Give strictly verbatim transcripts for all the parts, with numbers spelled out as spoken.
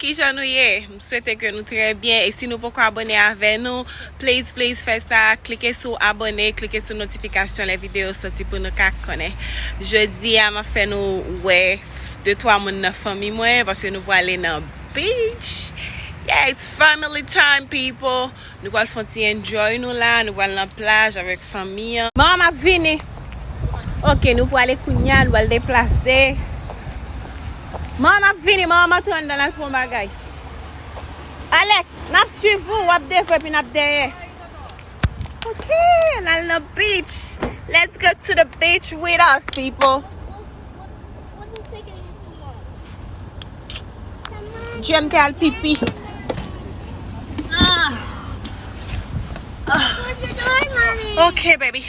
Kijan nou ye? M swete ke nou trè byen. E si nou poko abòne avè nou, please, please fè sa. Klike sou abòne, klike sou notifikasyon lè videyo soti pou nou ka konnen. Jodi a, m ap fè nou wè de twa moun nan fanmi mwen, paske nou prale nan beach. Yeah, it's family time, people. Nou pral fè yon ti enjoy nou la, nou pral nan plaj avèk fanmi an. Manman m ap vini. Ok, nou prale kounya, nou pral deplase. Manman m ap vini, manman m antre anndan al pran bagay. Alex, n ap swiv ou, w ap devan epi n ap dèyè. Ok, n al nan beach. Let's go to the beach with us, people. Jem te al pipi. Ah. Ah. Ok, baby.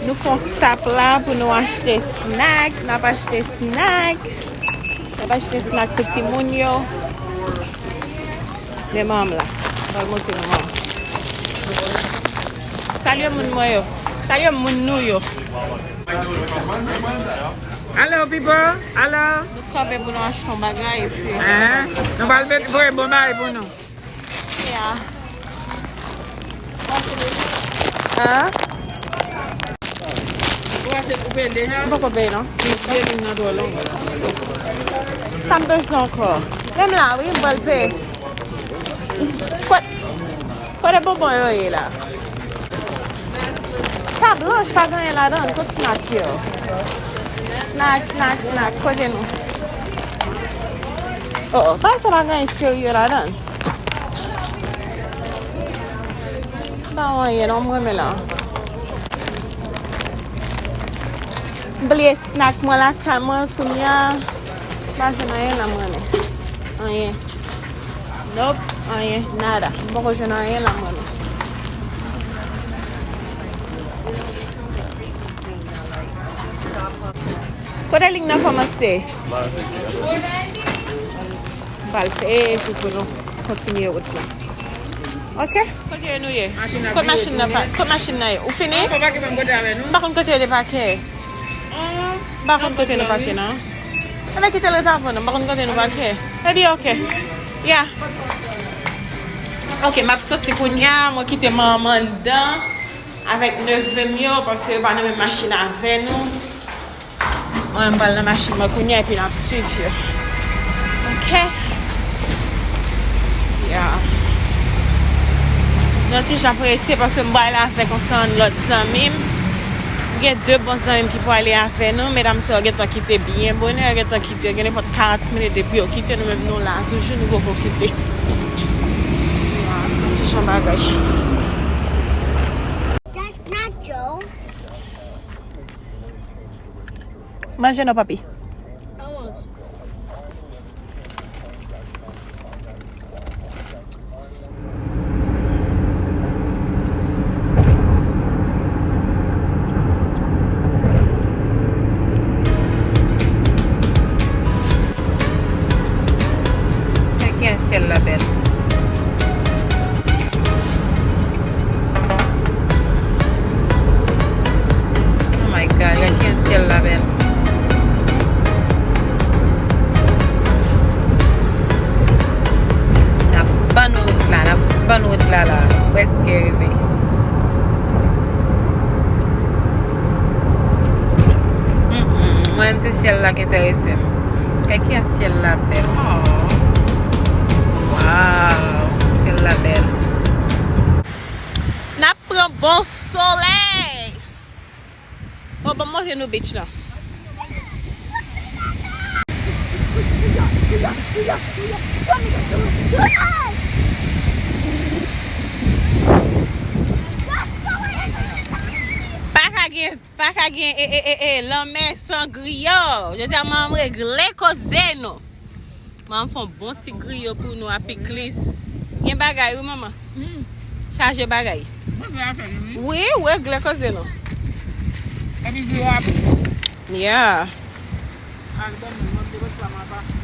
Nou fè yon stop la pou nou achte snack. N ap achte snack. N ap achte snack pou timoun yo. Men manman m la. Mwen montre nou manman. Salye moun mwen yo. Salye moun nou yo. Hello, people. Hello. Nou kanpe pou nou achte yon bagay, epi. Hein? Nou pral voye bon bagay pou nou. Yeah. Hein? Ou poko peye, non? Sa m bezwen ankò? Menm la, wi, m pral peye. Kot, kote bonbon yo ye la? Sa blanch, pa gen anyen ladan. Kot snack yo? Snack, snack, snack. Kote nou? Oh, oh, pa sa pa gen anyen serye ladan. Pa anyen non, mwen men la. M bliye snack mwen lakay mwen kounya. Pa jwenn anyen la mwen men. Anyen. Nope, anyen, nada. M poko jwenn anyen la mwen men. Kote liy nan kòmanse? M pral peye pou, pou nou kontinye wout la. Ok? Kote nou ye? Kot machin nan pa-, kot machin nan ye? Ou fini? M pa konn kote yo te pake. M pa konn kote nou pake, non. Anben kite l ret avè nou. M pa konn kote nou pake. Epi, ok. Yeah. Ok, m ap soti kounya. Mwen kite manman anndan avèk neve m yo, paske yo pa nan menm machin avè nou. Mwen, m pral nan machin mwen kounya epi n ap swiv yo. Ok? Yeah. Nou ti jan prese paske m pral avèk yon sèl lòt zanmi m. M gen de bon zanmi m ki prale avè nou. Medam sa yo gentan kite byen bonè, yo gentan kite, gen nenpòt karant minit depi yo kite, nou menm nou la toujou, nou poko kite. Yeah, nou ti jan bagay. That's not Joe. Manje non, papi. Gad kijan syèl la bèl. Oh my God, gad kijan syèl la bèl. N ap vann wout la, n ap vann wout la la. Prèske rive. Mm, mm, mwen menm se syèl la ki enterese m. Gad kijan syèl la bèl. Oh. Wow, syèl la bèl. N ap pran bon solèy. Oh, ban m montre nou beach la. Pa ka gen, pa ka gen, e, e, e, e, lanmè san griyo. Jodi a, m regle koze nou. Manman fè yon bon ti griyo pou nou a piklis. Gen bagay wi, manman. Mm. Chaje bagay. Bagay a fè, wi. Wi, ou regle koze nou. Epi griyo a bon. Yeah.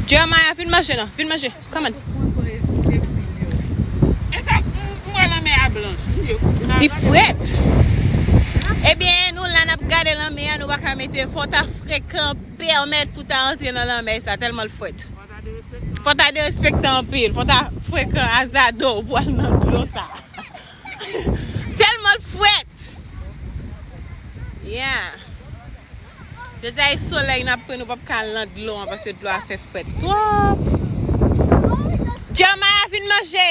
Jeremiah, vin manje non, vin manje. Come on. E sa, m, m wè lanmè a blanch. Li frèt. Ebyen, nou la n ap gade Lanmè a, nou pa ka mete, fò ta frekan pèmèt pou ta antre nan lanmè sa, tèlman l frèt. Fò ta derespektan anpil, fò ta frekan azade w pou al nan dlo sa. Tèlman l frèt. Yeah. Jodi a e solèy n ap pran, nou p ap ka al nan dlo an paske dlo a fè frèt twòp. Jeremiah, vin manje.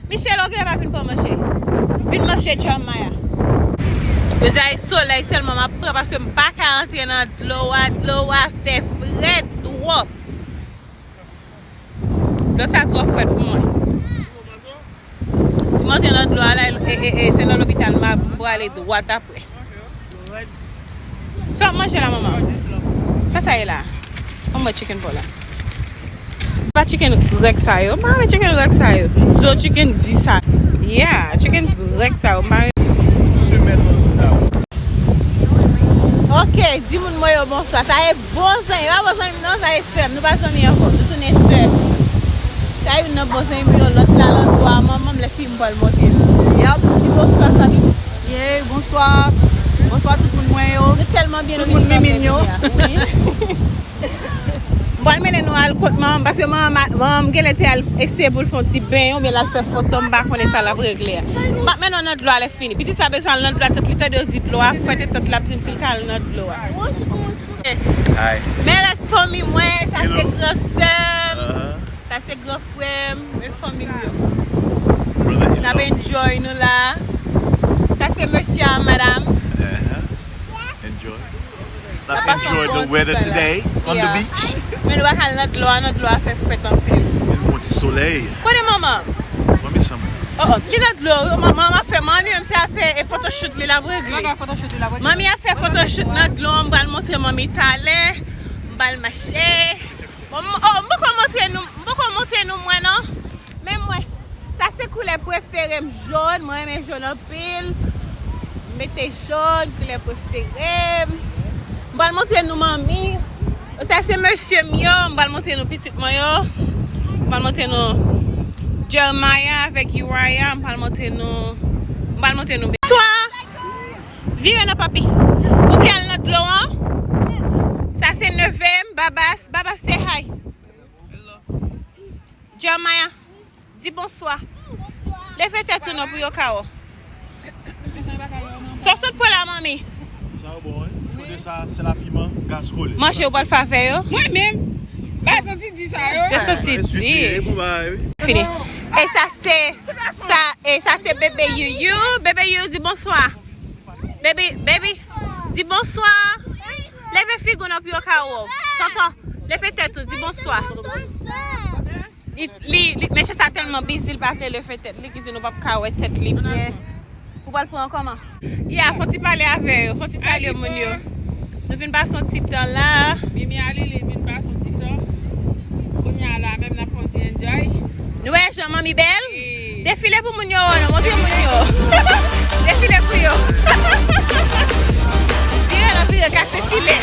Michel, ou genlè pa vin pran manje. Vin manje, Jeremiah. Jodi a e solèy sèlman m ap pran paske m pa ka antre nan dlo a. Dlo a fè frèt twòp. Dlo sa twò frèt pou mwen. Si m antre nan dlo a la, e, e, e, se nan lopital m ap prale dwat apre. Sa w ap manje la, manman? Sa sa ye la? Ban m wè chicken paw la. Pa chicken grèk sa yo. M pa renmen chicken grèk sa yo. Zo chicken di sa. Yeah, chicken grèk sa yo. M pa renmen. Ok, di moun mwen yo bonswa. Sa e bon zanmi. Pa bon zanmi m non, sa e sè m. Nou pa zanmi ankò. Nou tounen sè. Sa e youn nan bon zanmi m yo. Lòt la, lòt bò a manman m, lè fini m pral montre l. Yap, di bonswa, fanmi. Yey, bonswa. Bonswa tout moun mwen yo. Nou tèlman byen, nou vin fè yo. Wi. M pral mennen nou al kot manman m, paske manman, manman m genlè te al eseye pou l fè yon ti benyen, oubyen l al fè foto, m pa konnen sa l ap regle a. M ap mennen w nan dlo a lè fini. Pitit sa bezwen al nan dlo a, tant li tande yo di dlo a frèt, e tant l ap di m si l ka al nan dlo a. Hi. Men rès fanmi mwen, sa se gran sè m. Sa se gran frè m, e fanmi m yo. N ap enjoy nou la. Sa se mesye a, madam. Enjoy. N ap enjoy the weather today on the beach. Men nou pa ka al nan dlo a, nan dlo a fè frèt anpil. Men nou pran ti solèy. Kote manman? Manmi sanble. Oh, oh, li nan dlo, manman ap fè manmi, menm si ap fè e photoshoot li l ap regle. Manmi ap fè photoshoot nan dlo, m pral montre manmi talè. M pral mache. Bon, m, oh, m poko montre nou, m poko montre nou mwen non. Men mwen, sa se koulè prefere m, jòn. Mwen renmen jòn anpil. M mete jòn, koulè prefere m. M pral montre nou manmi. Sa se mesye m yo. M pral montre nou pitit mwen yo. M pral montre nou Jeremiah avèk Uriah. M pral montre nou, m pral montre nou. Bonswa. Vire non, papi. Ou vle al nan dlo an? Sa se neve m, Babas. Babas, say hi. Jeremiah, di bonswa. Leve tèt ou non pou yo ka wè w. Sa w sot pran la, manmi? Sa yo bon, wi. Chode sa, sèl a piman, gaz kole. Manje ou pral fè avè yo? Mwen menm. Pa soti di sa yo. Yo soti di. Fini. E sa se, sa, e sa se bebe Youyou. Bebe Youyou, di bonswa. Baby, baby, di bonswa. Leve figi w non pou yo ka wè w. Tonton, leve tèt ou, di bonswa. Li, li, li, mesye sa tèlman bizi, li pa vle leve tèt li, ki di nou p ap ka wè tèt li byen. Ou pral pran kòman? Ya, fò ti pale avè yo, fò ti salye moun yo. Nou vin pase yon ti tan la. Mimi ale, li vin pase yon ti tan. Kounye a la, menm n ap fè yon ti enjoy. Nou wè jan manmi bèl? Defile pou moun yo wè non, montre moun yo. Defile pou yo. Vire non, vire, kase file.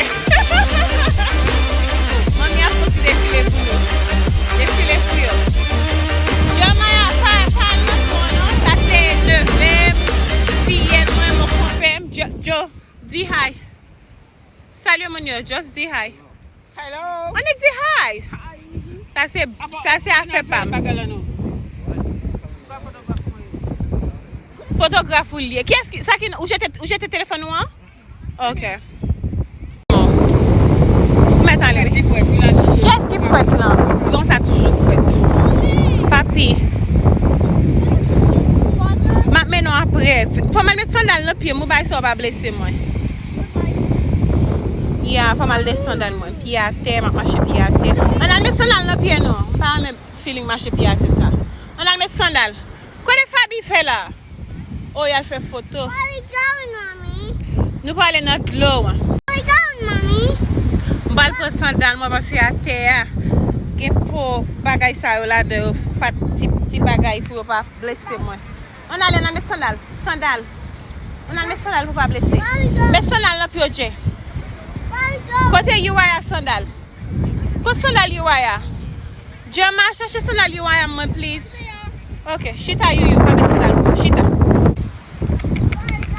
Manmi ap fè ti defile pou yo. Defile pou yo. Jeremiah, pa, pa al nan fon non, sa se neve m, fiyèl mwen, mon konpè m, Joe, Joe, di hi. Salye moun yo, just di hi. Hello. Annik di hi. Sa se, sa se afè pa m. Fotograf ou li ye. Kiyès ki, sa ki, ou jete, ou jete telefòn ou an? Ok. Mèt ale. Kiyès ki frèt lan? Di konsa toujou frèt. Papi. M ap mennen w apre. Fò m al met sandal nan pye m, ou bay sa w pa blese mwen. Ya, fò m al desann sandal mwen. Pye atè, m ap mache pye atè. Ann al met sandal nan pye nou. M pa renmen feeling mache pye atè sa. Ann al met sandal. Kote Faby fè la? Oh, y al fè foto. Where we going, Mommy? Nou prale nan dlo an. Where we going, Mommy? M pral pran sandal mwen paske atè a gen po bagay sa yo ladan yo fat ti, ti bagay pou yo pa blese mwen. Ann ale nan met sandal. Sandal. Ann al met sandal pou pa blese. Met sandal nan pye w, Jay. Kote Uriah sandal? Kot sandal Uriah? Gemma, chache sandal Uriah mwen, please. Ok, chita, Youyou. Pa met sandal pou chita.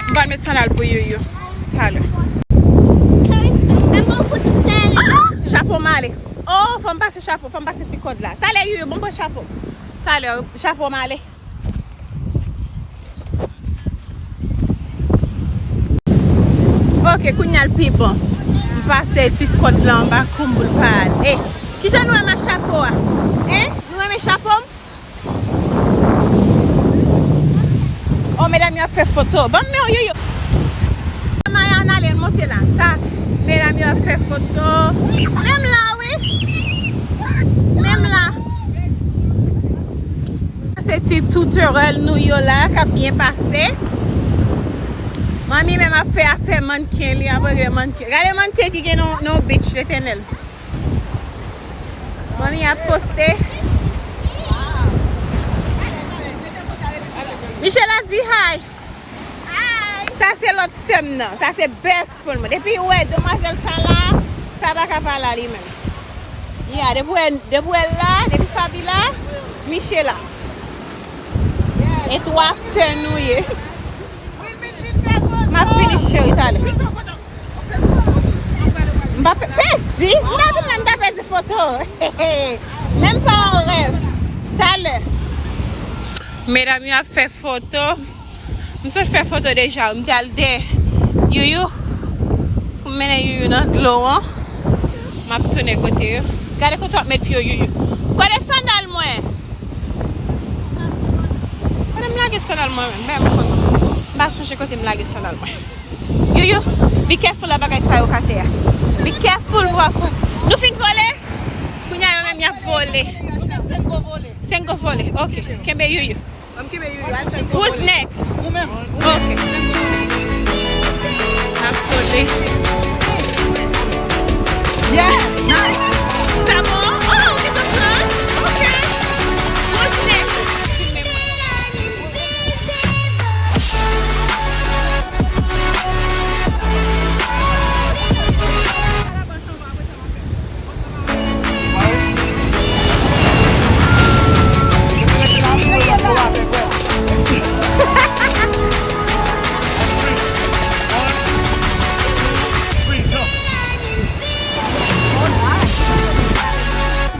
M pral met sandal pou Youyou. Talè. Ah, ah, chapo m ale. Oh, fò m pase chapo, fò m pase ti kòd la. Talè, Youyou, bon, pran chapo. Talè, chapo m ale. Ok, kounye a l pi bon. M pase ti kòd la anba kou m pou l pa ale. Kijan nou renmen chapo a? Hein? Nou renmen chapo m? Oh, medam yo ap fè foto. Ban m men w, Youyou. Maya, ann ale, monte la. Sa, medam yo ap fè foto. Menm la, wi. Menm la. Se ti tutorial nou yo la, k ap byen pase. Manmi menm ap fè afè mannken li, ap regle mannken. Gade mannken ki gen nan, nan beach, Letènèl. Manmi ap poste. Michela, di hi. Sa se lòt sè m nan. Sa se best friend mwen. Depi w wè demwazèl sa la, sa pa ka pa la li menm. Yeah, depi w wè, depi w wè l la, depi Faby la, Michela. E twa sè nou ye. M ap fini, cheri, talè. M pa pe-, pèdi. M ta vin la, m ta pèdi foto. Menm pa yon rèv. Talè. Medam yo ap fè foto. M sot fè foto deja. M te al dèyè Youyou. Pou m mennen Youyou nan dlo an. M ap tounen kote yo. Gade kote w ap met pye w, Youyou. Kote sandal mwen? Kote m lage sandal mwen menm? M pa sonje kote m lage sandal mwen. Youyou, be careful la bagay sa yo k atè a. Be careful, nou pa fou. Nou fin vole? Kounye a yo menm y ap vole. Senk gwo vole. Ok, kenbe Youyou. Who's next? Ok. Ap vole. Yeah. Sa bon? Oh, ok, sa bon. Ok. Who's next?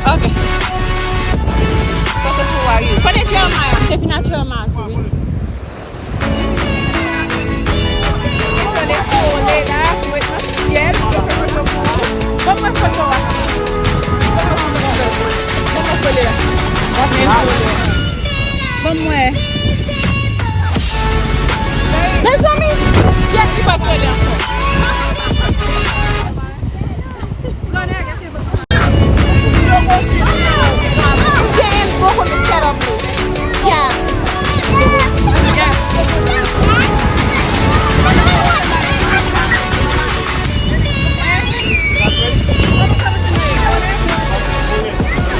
Ok. Kote pou wa yo? Kote Jeremiah? M te vin a Jeremiah tou, wi. Kesyon de kole la, pou ret nan syèl, pou fè foto pou ou. Ban mwen foto a. Ban mwen foto a. Ban mwen kole a. Ban mwen kole a. Ban mwen. Mezanmi, kiyès ki pa kole ankò?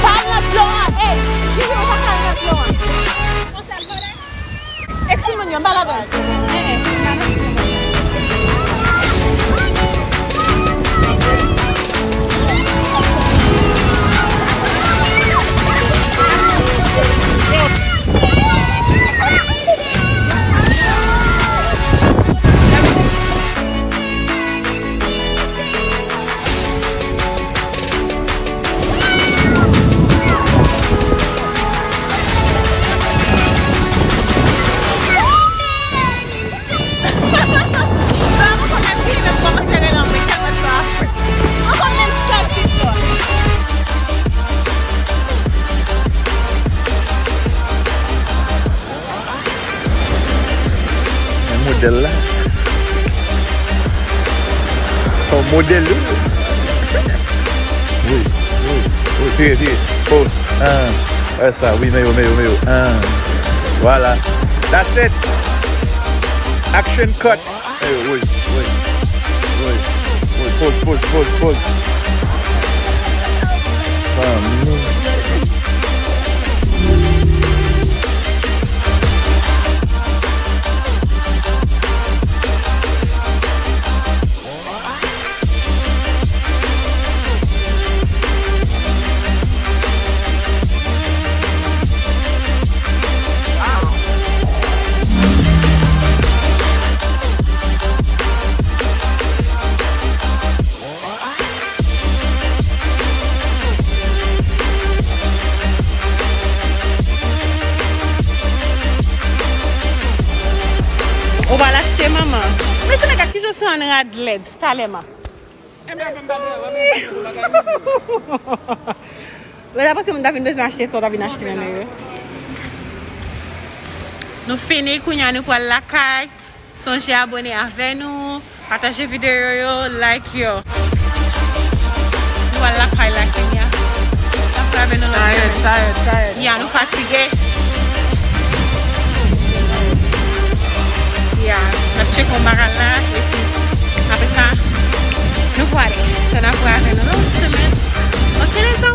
Pa al nan dlo a, ey! Vivi, ou pa ka al nan dlo a. E timoun yo, m pa ladan l. Eh, eh, m pa nan timoun yo. Men modèl la. Se yon modèl, wi. Wi, wi, wi. Tire, tire. Post. Ah. Wè sa, wi, men yo, men yo, men yo. Ah. Vwala. That's it. Action cut. Ey, woy, woy, woy, woy, poz, poz, poz, poz. Sanmi. Ou pral achte, manman? Men se nèg la ki jan se yon rad lèd, talè ma. Mwen ta panse moun ta vin bezwen achte sa w ta vin achte nan men yo. Nou fini, kounye a nou pral lakay. Sonje abone avè nou, pataje videyo yo, like yo. Nou al lakay la, Kenya. N ap avè nou lòt semèn. Tayèt, tayèt, tayèt. Ya, nou fatige. Ya, n ap tcheke yon bagay la, epi apre sa, nou pwale. So, n ap avè nou lòt semèn. Ok, les amours.